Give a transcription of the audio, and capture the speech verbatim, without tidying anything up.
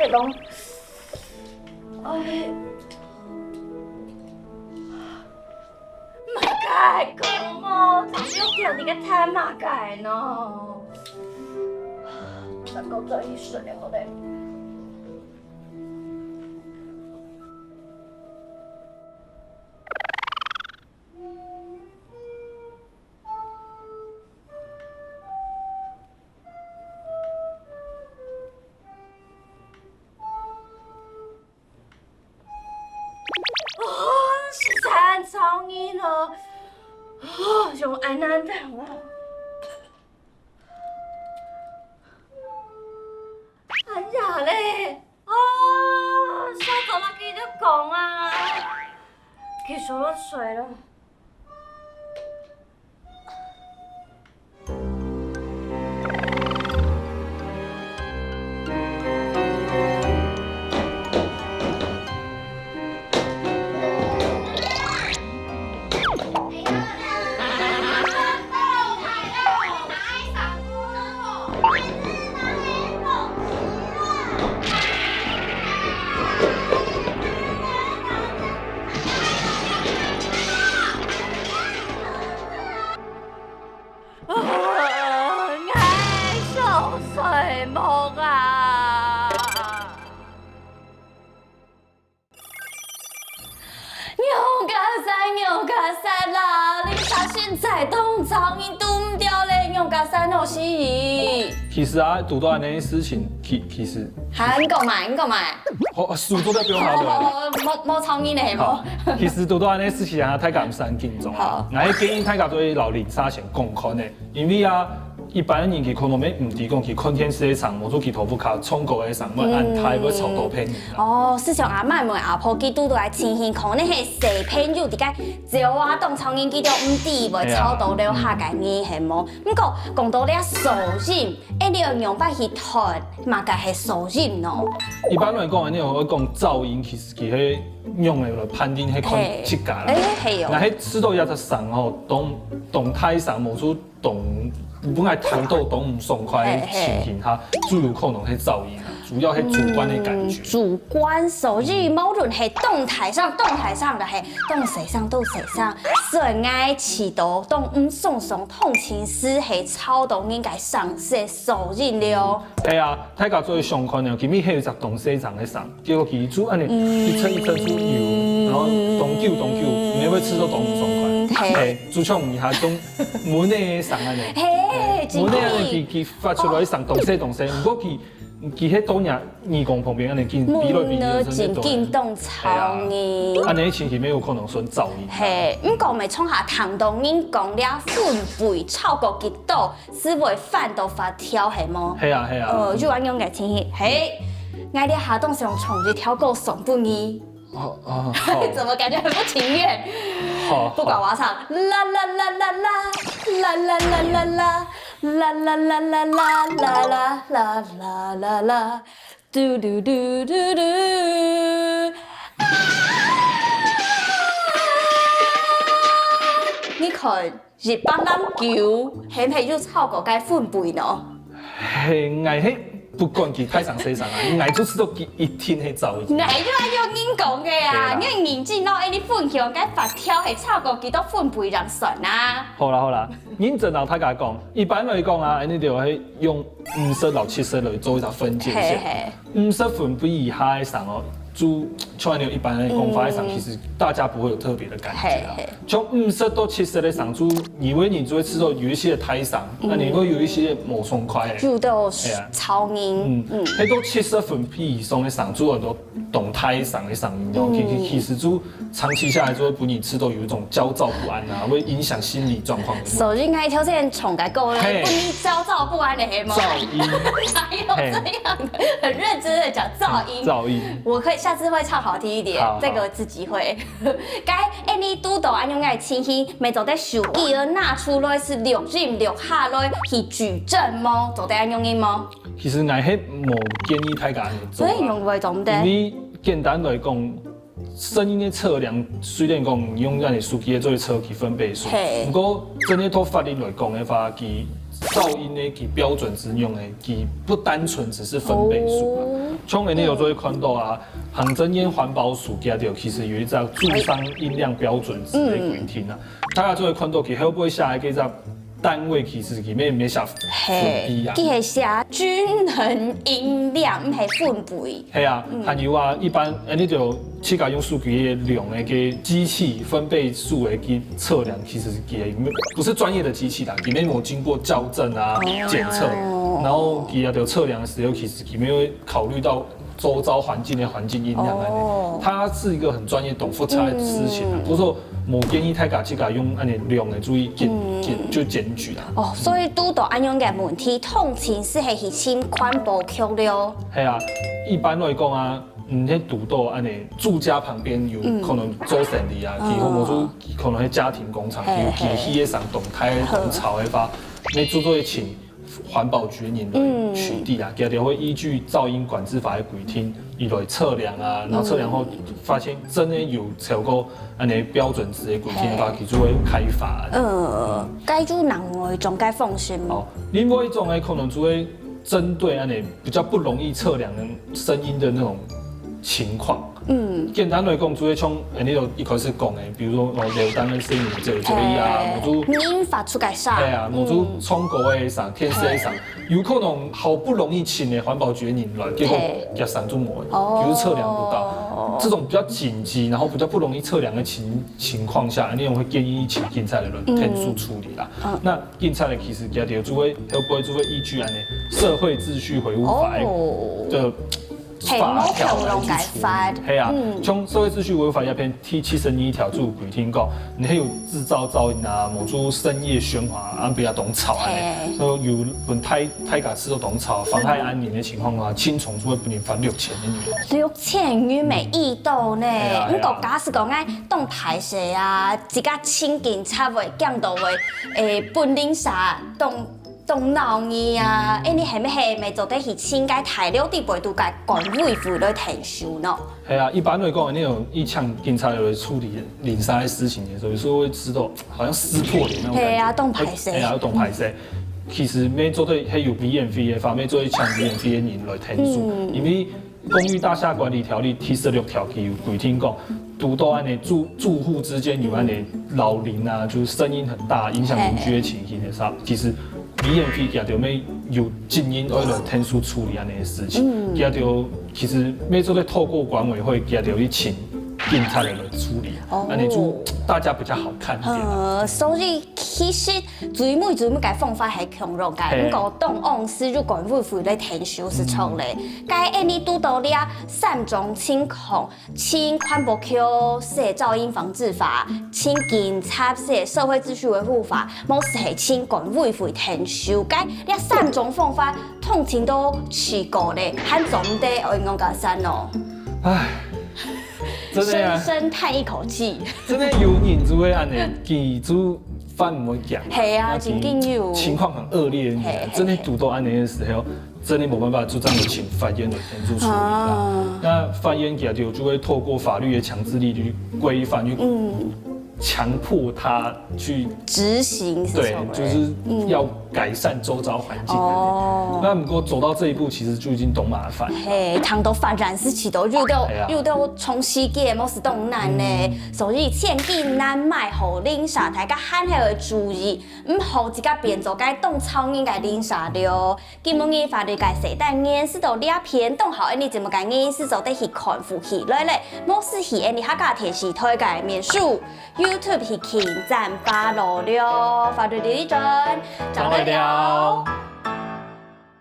講，哎，麼个講哦，大家到底在談麼个呢？再講再一聲了咧。 哦，實在恁吵人哦！哦，用恁難等啊！哎呀咧！哦，笑做麼个在講啊？去收拾水了。 啊，𠊎想睡目啊！仰結煞，仰結煞啦！你啥現在當早，你堵毋著咧，仰結煞老師。其實啊，堵到恁樣个事情，其其實還講嘛，你講嘛。好，書做得不用拿了。好，好，好，無無吵人咧，係無？好，其實堵到恁樣个事情啊，大家毋使恁緊張啊。好。𠊎建議大家做得摎鄰舍先講看咧，因為啊，一般人佢可能會毋知講佢看電視个聲，無做佢頭屋下唱歌个聲，會恁大會吵到別人啊。哦，就像阿姆、阿婆佢堵到个情形，可能係細朋友在該走啊，當吵人佢都毋知，會吵到樓下个人，係無？毋過講到這收音， 欸，你愛仰般去斷麼个係收音呢？一般來講，恁樣會講噪音，其實佢係仰仔來判定，係看自家啦。欸，係哦。若係試著這隻聲吼，當當大聲，無就當本來聽到當毋爽快个情形下，嘿，嘿。就有可能係噪音啊，主要係主觀个感覺。嗯，主觀，所以無論係當大聲、當大聲，抑係當細聲、當細聲，所以𠊎試著當毋爽爽、當清楚係吵到人个聲 係收音了。係啊，大家做得想看哦，今日係有一隻當細聲个聲，結果佢就恁樣一層一層就有，然後當久當久，你會試著當毋爽快。嘿。嘿，就像你下當門个聲恁樣。嘿，門个恁樣，真的。佢佢發出來聲當細當細，毋過佢佢係到若耳公旁邊恁樣緊比來比去，門呢，真的都真緊當吵呢。係啊，恁樣情形也有可能算噪音。嘿，毋過𠊎從下聽到人講了分貝超過幾多， 係會煩到發跳，係無？係啊，係啊。呃，就恁樣个情形，嘿，𠊎這下當想唱一條歌送分你。哦，哦，好。怎麼感覺很不情願？好，不管，好。我要唱，啦啦啦啦啦，啦啦啦啦啦，啦啦啦啦啦，啦啦啦啦啦啦，嘟嘟嘟嘟嘟。啊！你看， 一百零九，係毋係有超過該分貝呢？係，𠊎係不管佢大聲細聲啊，𠊎就知道佢一定係噪音。𠊎就愛用人講个啊，對啦。你認真咯，欸，你分享該發跳係超過幾多分貝正算啊？好啦好啦，認真摎大家講，一般來講啊，恁樣就係用五十摎七十來做一隻分界線。嘿嘿。 五十分貝以下个聲哦，就像恁樣一般个講法个聲，嗯。其實大家不會有特別的感覺啊。嘿，嘿。從五十到七十个聲，就有个人就會試著有一息大聲，嗯。啊，你會有一息無爽快个。就都有，係啊。吵人。嗯，嗯。該到七十分貝以上个聲，就有當大聲个聲音哦，嗯。其其其實就 長期下來就會分你試著有一種焦躁不安啊，會影響心理狀況的問題。所以𠊎頭先唱个歌咧，嘿。分你焦躁不安的，係無？噪音。還有這樣的，嘿。很認真的講噪音。嗯，噪音。我可以下次會唱好聽一點，好，好。這個自己會。該，欸，你堵到恁樣个情形，愛做得手機仔拿出來，係錄音錄下來去舉證無？做得恁樣个無？其實𠊎係無建議大家恁樣做啊。所以用會做毋得。因為簡單來講， 聲音个測量，雖然講用恁樣个手機仔做一個測試分貝數，嘿。不過真个到法律來講个話，佢噪音个佢標準值用个，佢不單純只是分貝數啊。哦。像恁樣有做會看到啊，行政院環保署佢就其實有一隻住商音量標準值的規定啊，大家做會看到佢後背寫个這隻單位其實佢乜乜寫分貝啊。佢係寫均衡音量，毋係分貝。係啊，還有啊，一般恁樣就自家用手機个量个機器分貝數个去測量，其實佢也不是專業的機器啦，佢乜無經過校正啊、檢測，然後佢也就測量的時候，其實佢乜會考慮到周遭環境的環境音量恁樣。它是一個很專業、當複雜的事情啊，不過無建議大家自家用恁樣量个注意檢檢就檢舉啦。哦，所以堵到恁樣个問題，通常係去尋環保局了。係啊，一般來講啊，你係堵到恁樣住家旁邊有可能做生理啊，佢或者說可能係家庭工廠，有機器个聲當大、當吵个話，你做做會請環保局个人來取締啊，佢就會依據噪音管制法个規定，佢來測量啊，然後測量後發現真的有超過恁樣標準值个規定个話，佢就會開罰。呃，該就另外一種个方式嘛。哦，另外一種呢，可能就會針對恁樣比較不容易測量的聲音的那種情況。嗯，簡單來講，就會像恁樣一開始講的，比如說哦，流單个聲音、嘴嘴啊，嘿我就人發出个聲。係啊，我就唱歌个聲、電視个聲，有可能好不容易請个環保局个人來，結果嘿佢聲都無，哦比如測量不到。這種比較緊急，然後比較不容易測量的情情況下，恁樣會建議請警察來論天數處理啦。那警察呢，其實佢就會，會不會就會依據恁樣社會秩序維護法哦的嘿，法條來去處理。無共樣个法。係啊，像社會秩序維護法一篇第七十二條就有規定講，你還有製造噪音啊，某種深夜喧嘩啊，比較當吵啊，嘿所以有本太太敢製造當吵，妨害安寧的情況啊，輕重就會分你罰六千个銀。六千元每一度呢，係啊毋過假使講哎，當歹勢啊，自家親近差會驚到會，誒，分鄰舍當當鬧你啊，哎，你係毋係乜做得去請該大樓底背肚个管委會來𢯭手呢？係啊，一般來講，你有一請警察來處理鄰舍个事情的時候，有時候會知道好像撕破臉那種感覺。係啊，當歹勢係啊，當歹勢。其實乜做得係有委員會个話，乜做得請委員會个人來𢯭手，因為公寓大廈管理條例第十六條佢有規定講，堵到恁樣住住戶之間有恁樣鬧鄰啊，就是聲音很大，影響鄰居的情形的時候，其實委員會佢就乜有責任愛來𢯭手處理恁樣个事情，佢就其實乜做得透過管委會，佢就去請警察來處理，哦恁樣就大家比較好看一點。呃，所以其實最尾最尾个方法係共樣个，嘿毋過當往時有管委會來𢯭手係著咧。該恁樣堵到這三種情況，請環保局係噪音防治法，請警察係社會秩序維護法，無就係請管委會𢯭手。該這三種方法，通常都試過咧，還做毋得愛仰結煞哦。唉，真的啊深深嘆一口氣。真的有人就會恁樣，佢就犯毋會講。係啊，那真正有。情況很惡劣的人，嘿嘿真的堵到恁樣的時候，真的無辦法，就這樣請法院來協助處理啦。啊那法院佢就就會透過法律的強制力去規範，去強迫他去執行係對著，个。就是要改善周遭環境的。哦那如果走到這一步，其實就已經當麻煩。嘿，談到發展係起到又到哎呀又到衝擊嘅，無係當難呢。所以千金難買好鄰舍，大家還係要注意，毋好自家變做該當吵人个鄰舍了。今晡日法律个細單元係到這片，當好，𫣆俚節目个人係做得去看福氣來咧，無係去𫣆俚客家電視台个面書。YouTube去撳讚follow了，法律旅轉，正來尞。